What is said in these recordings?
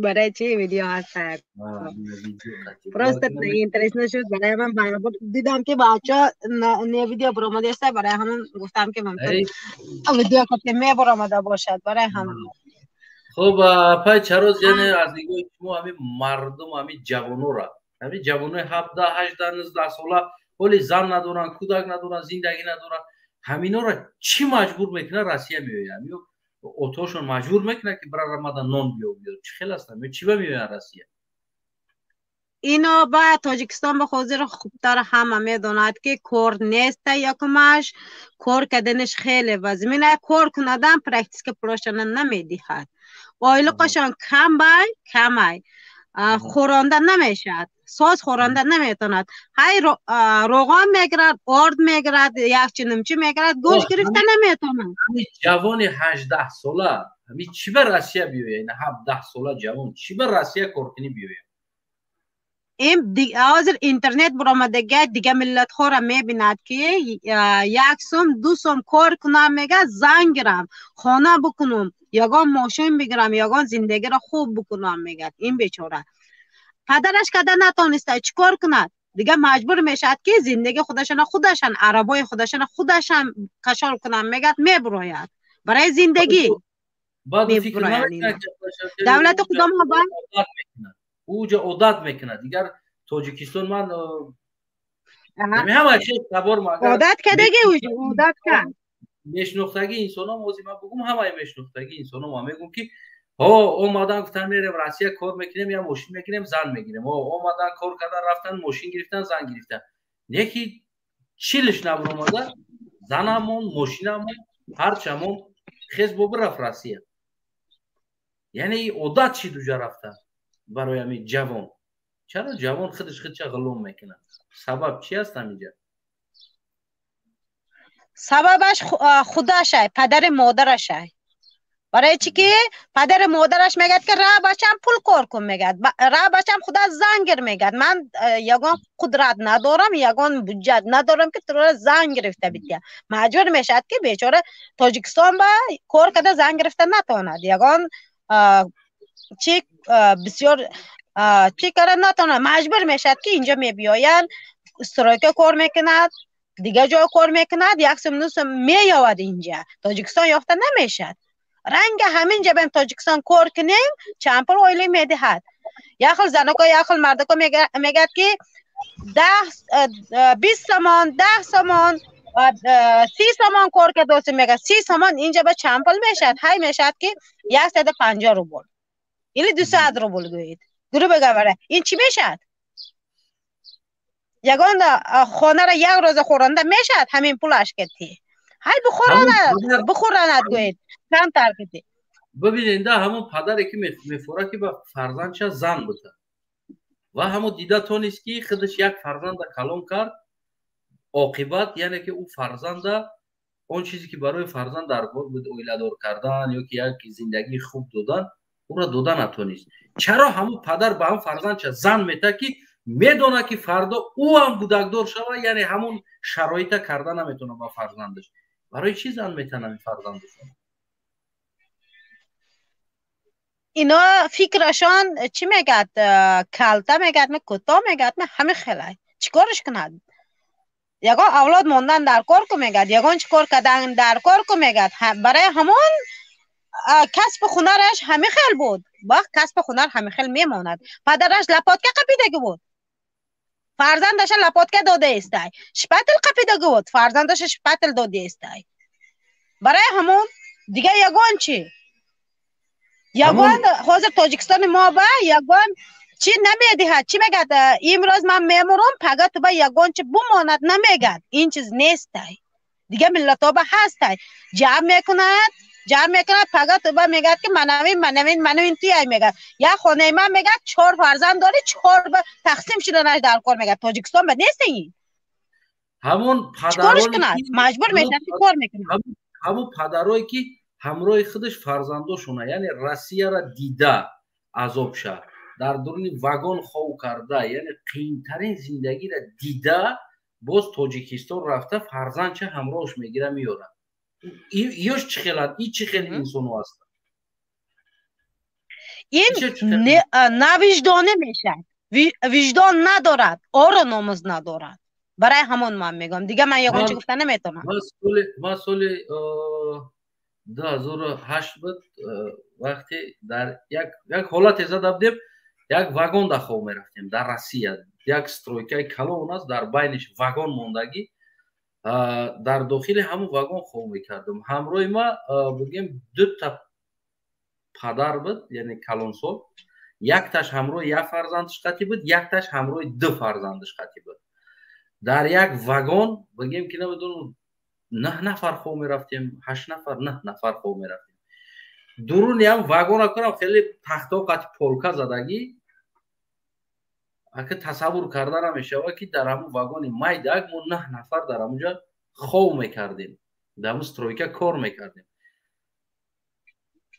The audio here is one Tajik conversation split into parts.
Барои чӣ видео ҳаст? Просто интересно шуд барои ман. Дидам, ки бача не видео баромадаста, барои ҳамон гуфтам, ки мумкин видео ки мебаромада бошад, барои ҳамон. Хуб, апай Чароз, яъне аз нигоҳи шумо ҳамин мардум, ҳамин ҷавонора, ҳамин ҷавонои 17, 18, 19 сола, ҳоли зан надоранд, кӯдак надоранд, зиндагӣ надоранд, ҳаминора чӣ маҷбур мекунад Россия меоянд? Ё отошон маҷбур мекунад, ки бирарамада нон биё биё? Чӣ хел ҳастам ё чӣ ба меоянд Россия? Ино ба Тоҷикистон ба ҳозир хубтар ҳама медонад, ки кор неста. Якумаш, кор карданаш хеле вазмина, кор кунадам практически пулошона намедиҳад, ойлиқашон камбай камай, хӯронда намешавад, соз хӯронда наметавонад. Ҳай роған мегирад, орд мегирад, якчи нимчи мегирад, гӯшт гирифта наметавонад. Ҷавони 18 сола ҳами чӣ ба Россия биёяд? 17 сола ҷавон чӣ ба Россия коркунӣ биёяд? Ин ҳозир интернет баромадага, дига миллатҳоро мебинад, ки як сум, ду сум кор кунам, мега, зан гирам, хона бикунам, ягон мошин бигирам, ягон зиндагиро хуб бикунам, мегӯяд. Ин бечора падараш када натониста, чӣ кор кунад? Дига маҷбур мешавад, ки зиндагии худашона худашан, арабои худашона худашан кашол кунам, мегӯяд, мебурояд барои зиндагӣ. Давлати худомо ба Уҷа одат мекунад, дигар Тоҷикистон ман ҳама табор. Одат кадаги, одат кард. Мешнохтагӣ инсоном, ози ман бугум, ҳамаи мешнохтагӣ инсоном ман мегум, ки ҳо омадан, гуфтан мерем Россия, кор мекунем, я мошин мекунем, зан мегирем. Ҳо омадан, кор кардан, рафтан, мошин гирифтан, зан гирифтан. Не ки чилиш набуромада, занамон, мошинамон, ҳарчамон хез бо бирафт Россия. Яъне одат шид уҷа рафтан барои ҳамин ҷавон. Чаро ҷавон худаш худша ғулом мекунад? Сабаб чи аст ҳаминҷа? Сабабаш худашай, падари модарашай. Барои чӣ ки падари модараш мегӯяд, ки ра, бачам, пул кор кун, мегӯяд, ра, бачам, худа зан гир, мегӯяд. Ман ягон қудрат надорам, ягон буҷат надорам, ки туро зан гирифта бидиҳам. Маҷбур мешавад, ки бечора Тоҷикистон ба кор карда зан гирифта натавонад, ягон чи бисёр чӣ карда натавонад. Маҷбур мешавад, ки инҷо мебиёянд, стройка кор мекунад, дигар ҷо кор мекунад, як сум, ду сум меёвад. Инҷа Тоҷикистон ёфта намешавад. Ранга ҳамин ҷа бем Тоҷикистон кор кунем, чанд пул ойлик медиҳад? Як хел занако, як хел мардако мегӯяд, ки 10, 20 сомон, 10 сомон, 30 сомон кор кардосем, мегӯяд. 30 сомон инҷа ба чанд пул мешавад? Ҳай мешавад, ки 150 рубл или 200 рубл гӯед, грубо говоря. Ин чӣ мешавад? Ягон хонаро як рӯза хӯронда мешавад ҳамин пулаш кети? Ҳай бихӯронад, бихӯронад гӯед, камтар кити. Бибинед, да, ҳамон падаре, ки мефора, ки ба фарзандша зан бута, ва ҳамон дида тонист, ки худаш як фарзанда калон кард, оқибат, яъне ки ӯ фарзанда, он чизе ки барои фарзанд дар кор буд, оиладор кардан ё ки як зиндагии хуб додан, ӯро дода натонист. Чаро ҳамон падар ба ҳам фарзандша зан мета, ки медонад, ки фардо ӯ ҳам кӯдакдор шава, яъне ҳамон шароита карда наметавонад ба фарзандаш? Барои чӣ зан метан ҳамин фарзандашон? Ино фикрашон чӣ мегӯяд, калта мегӯяд, кӯтоҳ мегӯяд, ҳамин хелай. Чӣ корш кунад? Ягон авлод мондан дар кор ку, мегӯяд, ягон чӣ кор кардан дар кор ку, мегӯяд. Барои ҳамон касби ҳунараш ҳамин хел буд, вақт касби ҳунар ҳамин хел мемонад. Падараш лопатка қапидаги буд, фарзандаша лопатка додаистай, шпатель қапидаги буд, фарзандаша шпатель додаистай. Барои ҳамон дига ягон чӣ, ягон ҳозир Тоҷикистони мо ба ягон чӣ намедиҳад. Чӣ мегӯяд? Имрӯз ман мемурам, пага ту ба ягон чи бумонад, намегӯяд. Ин чиз нестай. Дига миллатҳо ба ҳастай, ҷамъ мекунад, ҷамъ мекунад, пага туба мегӯяд, ки манавин, манавин, манавин туяй, мегӯяд. Як хонаи ман, мегӯяд, чор фарзанд дорӣ, чор ба тақсим шуданаш дар кор, мегӯяд. Тоҷикистон ба нест ин. Ҳамон чикорш кунад? Маҷбур мешавад, ки кор мекунад. Ҳамон падарое, ки ҳамроҳи худаш фарзандошона, яъне Россияра дида азоб ша, дар дуруни вагон хов карда, яъне қийинтарин зиндагиро дида, боз Тоҷикистон рафта, фарзандча ҳамроҳш мегира, меёрад. Ёш чӣ хеланд? И чӣ хел инсоно ҳастанд? Ин навиҷдонӣ мешавад, виҷдон надорад, ору номус надорад. Барои ҳамон ман мегӯям, дигар ман ягон чӣ гуфта наметавонам. Ман соли 2008 буд, вақте дар як ҳолате зада будем, як вагон дар хоб мерафтем дар Россия. Як стройкаи калон аст, дар байниш вагон мондагӣ, дар дохили ҳамун вагон хоб мекардам. Ҳамроҳи ма, бигем, дута падар буд, яъне калонсол. Якташ ҳамроҳи як фарзандаш қатӣ буд, якташ ҳамроҳи ду фарзандаш қатӣ буд. Дар як вагон, бигем ки, намедонам, наҳ нафар хоб мерафтем, ҳашт нафар, наҳ нафар хоб мерафтем. Дуруни ҳам вагона кунам, хеле тахтао қати полка задагӣ. Ака, тасаввур карда намешавад, ки дар ҳамун вагони майдак мо наҳ нафар дар ҳамунҷа хоб мекардем, дар ҳамун стройка кор мекардем.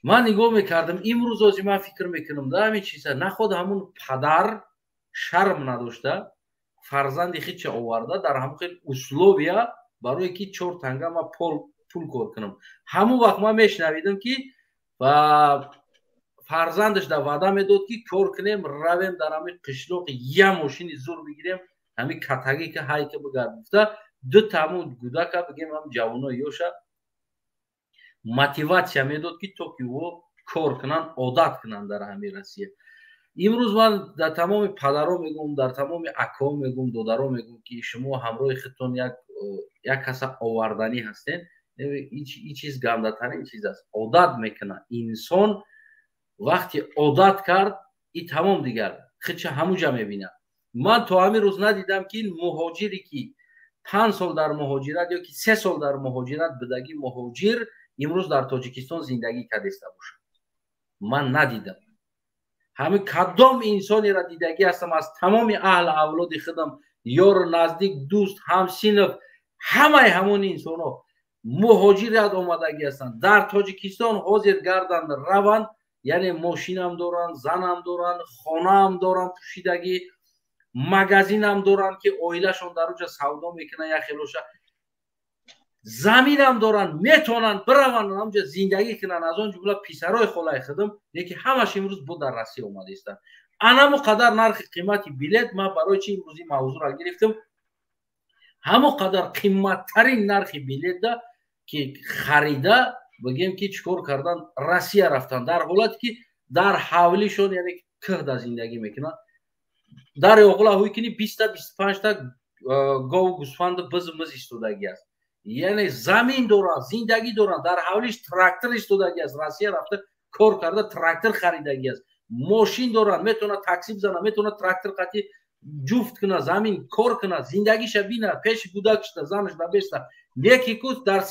Ман нигоҳ мекардам, имрӯз ози ман фикр мекунам да ҳамин чиза: наход ҳамун падар шарм надошта, фарзанди хича оварда дар ҳамун хел условия, барое ки чор танга ман пул кор кунам. Ҳамун вақт ман мешунавидам, ки фарзандаш дар ваъда медод, ки кор кунем, равем, дар ҳамин қишлоқи я мошини зур бигирем, ҳамин катагӣ ки ҳайка бигард гуфта, дута ҳамун гудака, бигем, ҳам ҷавонои ёша мотиватсия медод, ки то ки ӯ кор кунанд, одат кунанд дар ҳамин Россия. Имрӯз ман дар тамоми падаро мегӯм, дар тамоми акҳо мегӯм, додаро мегӯм, ки шумо ҳамроҳи худтон як каса оварданӣ ҳастед. Ин чиз гандатарин чиз аст, одат мекунад инсон. Вақте одат кард, и тамом, дигар худша ҳамуҷа мебинад. Ман то ҳамин рӯз надидам, ки муҳоҷире, ки 5 сол дар муҳоҷират ё ки 3 сол дар муҳоҷират будагӣ, муҳоҷир имрӯз дар Тоҷикистон зиндагӣ кардеста бошад. Ман надидам. Ҳамин кадом инсонеро дидагӣ ҳастам аз тамоми аҳли авлоди худам, ёру наздик, дӯст, ҳамсинф, ҳамаи ҳамон инсонҳо муҳоҷират омадагӣ ҳастанд, дар Тоҷикистон ҳозир гарданд, раванд, яъне мошинам доранд, занам доранд, хонаам доранд, пӯшидагӣ, магазинам доранд, ки оилашон дар уҷа савдо мекунанд, як хелоша заминам доранд, метавонанд бираванд, ҳамҷа зиндагӣ кунанд. Аз он ҷумла писарои холаи худам, леки ҳамаш имрӯз бо дар Россия омада истанд. Анамо қадар нархи қимати билет, ман барои чи имрӯз ин мавзӯъро гирифтам, ҳамо қадар қиматтарин нархи билетда ки харида, бигем, ки чӣ кор кардан, Россия рафтан, дар ҳолате ки дар ҳавлишон, яъне кӯҳда зиндагӣ мекунанд, дар оғла ҳуй кини 20-та, 25-та гову гӯсфанду бизу миз истодагӣ аст, яъне замин доранд, зиндагӣ доранд, дар ҳавлиш трактор истодагӣ аст. Россия рафта, кор карда, трактор харидагӣ аст, мошин доранд, метавонад такси бизанад, метавонад трактор қатӣ ҷуфт кунад, замин кор кунад, зиндагиша бинад, пеши кӯдакшда, занаш набеста. Леки ку дар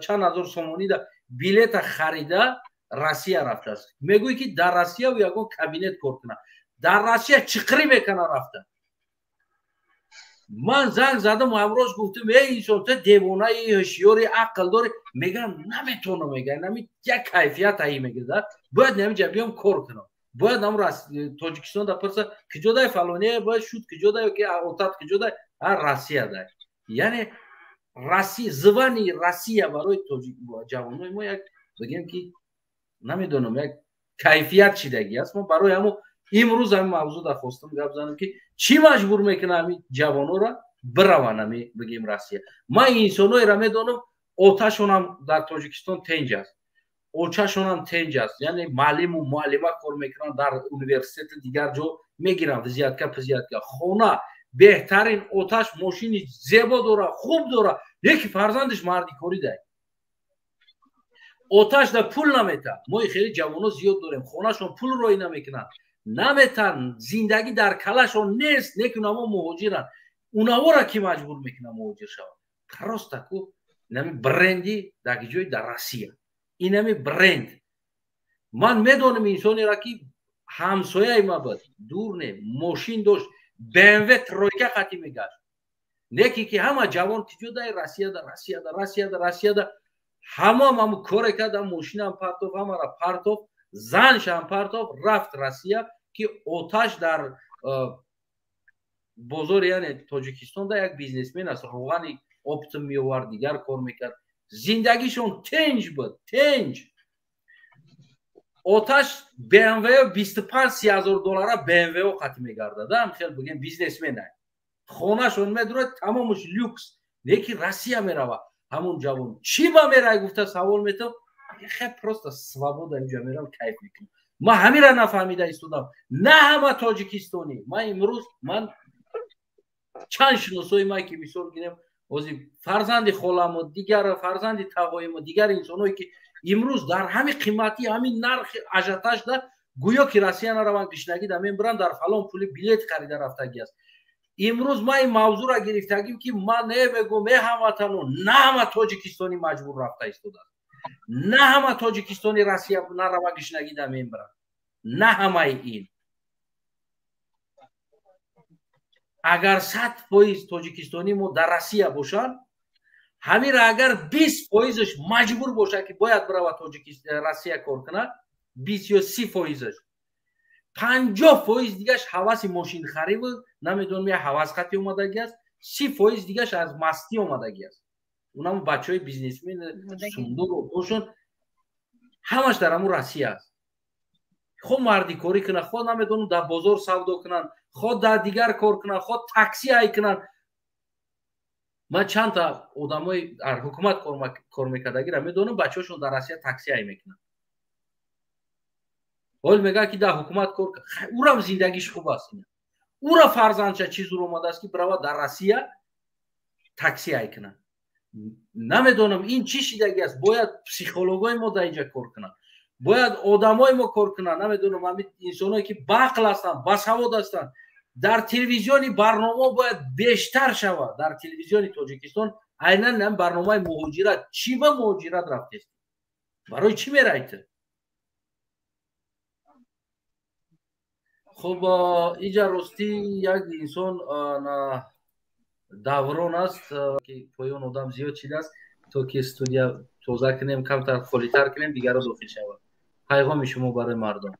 чанд ҳазор сомонида билета харида, Россия рафтааст. Мегӯӣ, ки дар Россия ягон кабинет кор кунад, дар Россия чиқирӣ мекунад рафта. Ман занг задам ҳамроз, гуфтам: «Эй инсон, ту девонаи, ҳушёри, ақл дорӣ?» Мегам, наметавонам, мега, нами як кайфият аи мегирда, бояд намиҷа биём, кор кунам, бояд нам Тоҷикистон да пурса, киҷодай фалоне бояд шуд, киҷодай ки отат, киҷодай, а Россия дай. Яъне Россия, звани Россия барои ҷавонои мо як, бигем, ки намедонам, як кайфият шидагӣ аст. Мо барои ҳамо имрӯз ҳамин мавзӯъ да хостам гап занам, ки чӣ маҷбур мекунад ҳамин ҷавонора бираванд ҳами, бигем, Россия. Ман инсоноеро медонам, оташонам дар Тоҷикистон тенҷ аст, очашонам тенҷ аст, яъне маълиму муаллима кор мекунанд дар университети дигар ҷо, мегиранд взятка пзятка, хона беҳтарин, оташ мошини зебо дора, хуб дора, леки фарзандаш мардикорӣ дай, оташ да пул намета. Мо хеле ҷавоно зиёд дорем, хонашон пул роӣ намекунанд, наметан, зиндагӣ дар калашон нест, неки унаво муҳоҷиранд. Унавора ки маҷбур мекунад муҳоҷир шавад? Просто ку инами бренди дар ҷои дар Россия, инами бренд. Ман медонам инсонеро, ки ҳамсояи ма буд, дур не, мошин дошт, БМВ тройка қатӣ мегашт, неки ки ҳама ҷавон киҷо дай? Россияда, Россияда, Россияда, Россияда. Ҳамам ҳаму коре кард, мошинам партов, ҳамара партов, заншам партов, рафт Россия, ки оташ дар бозори, яъне Тоҷикистон да як бизнесмен аст, роғани оптом меовард, дигар кор мекард, зиндагишон тенҷ буд, тенҷ. Оташ BMW 25-30 ҳазор доллара BMW қати мегардад, ам хел бигем, бизнесмен ай. Хонашон медурад, тамомаш люкс, лекин Россия мерава. Ҳамун ҷавон чӣ ба мерай гуфта савол метам, хе, просто свобода, инҷа мерам, кайф мекунам. Ман ҳамира нафаҳмида истодам. На ҳама тоҷикистонӣ. Ман имрӯз ман чанд шиносои ман ки, мисол гирем, ҳозир фарзанди холаму, дигар фарзанди тағоиму, дигар инсоное ки имрӯз дар ҳами қиматӣ, ҳамин нархи ажиотажда, гӯё ки Россия нараванд, гишнагӣ да мебуранд, дар фалон пули билет харида рафтагӣ аст. Имрӯз ман ин мавзӯъра гирифтагим, ки ман намегӯм, э ҳамватано, на ҳама тоҷикистонӣ маҷбур рафта истодааст, на ҳама тоҷикистони Россия нарава, гишнагӣ да мебаранд, на ҳамаи ин. Агар 100% тоҷикистонӣ мо дар Россия бошанд, ҳамира агар 20%-аш маҷбур бошад, ки бояд бирава Россия кор кунад, 20 ё 30%-аш, 50% дигаш ҳаваси мошинхариву, намедонам, я ҳавас хати омадагӣ аст, 30% дигаш аз мастӣ омадагӣ аст. Унам бачаҳои бизнесмен сундуру бошон, ҳамаш дар ҳамун Россия аст. Хо мардикорӣ кунанд, хо, намедонам, дар бозор савдо кунанд, хо дар дигар кор кунанд, хо такси ай кунанд. Ман чандта одамои дар ҳукумат кор мекардагиро медонам, бачаҳошон дар Россия такси ай мекунанд. Ҳол мегӯяд, ки дар ҳукумат кор, урам зиндагиш хуб аст. Ура фарзандча чӣ зур омадааст, ки бирава дар Россия такси ай кунад? Намедонам, ин чӣ шидагӣ аст. Бояд психологои мо дар инҷа кор кунанд, бояд одамои мо кор кунанд, намедонам, ҳамин инсоное ки баақл ҳастанд, басавод ҳастанд. Дар телевизиони барномао бояд бештар шавад, дар телевизиони Тоҷикистон айнан ҳам барномаи муҳоҷират. Чӣ ба муҳоҷират рафтест, барои чӣ мераед? Хуб, инҷа ростӣ як инсон даврон аст, ки поён одам зиёд шидааст, то ки студия тоза кунем, камтар холитар кунем, дигарро дохил шавад. Пайғоми шумо барои мардум?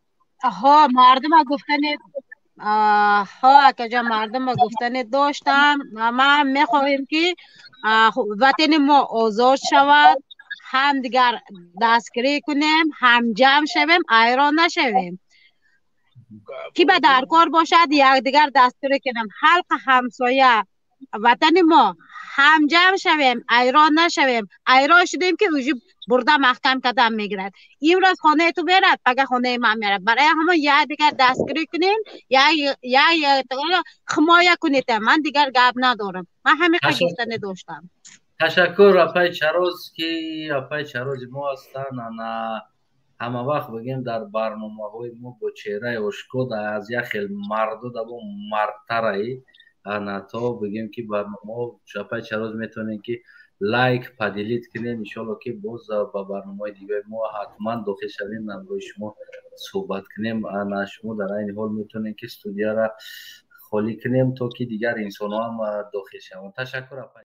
Ҳо, мардума гуфтани, ҳо, акаҷон, мардума гуфтани доштам. Ман мехоҳем, ки ватани мо озод шавад, ҳамдигар дастгирӣ кунем, ҳамҷамъ шавем, айрон нашавем. Ки ба дар кор бошад, якдигар дастгирӣ кунем, халқи ҳамсоя, ватани мо, ҳамҷамъ шавем, айрон нашавем. Айрон шудем, ки уже бурда маҳкам кардан мегирад. Имрӯз хонаи ту мерад, пага хонаи ман мерад. Барои ҳамон якдигар дастгирӣ кунем, як ҳимоя кунед. Ман дигар гап надорам, ман ҳамин гуфтане доштам. Ташаккур, апаи Чароз, ки апаи Чарози мо ҳастанд. Ана ҳама вақт бигем, дар барномаҳои мо бо чеҳраи ошкор, аз як хел марду даво мардтараи. Ана то бигем, ки барномаҳо, апаи Чароз, метавонем, ки лайк, поделить кунем. Иншолло, ки боз ба барномаҳои дигари мо ҳатман дохил шавем, ҳамроҳи шумо суҳбат кунем. Ана шумо дар айни ҳол метавонем, ки студияра холӣ кунем, то ки дигар инсонҳо ҳам дохил шаванд. Ташаккур, апай.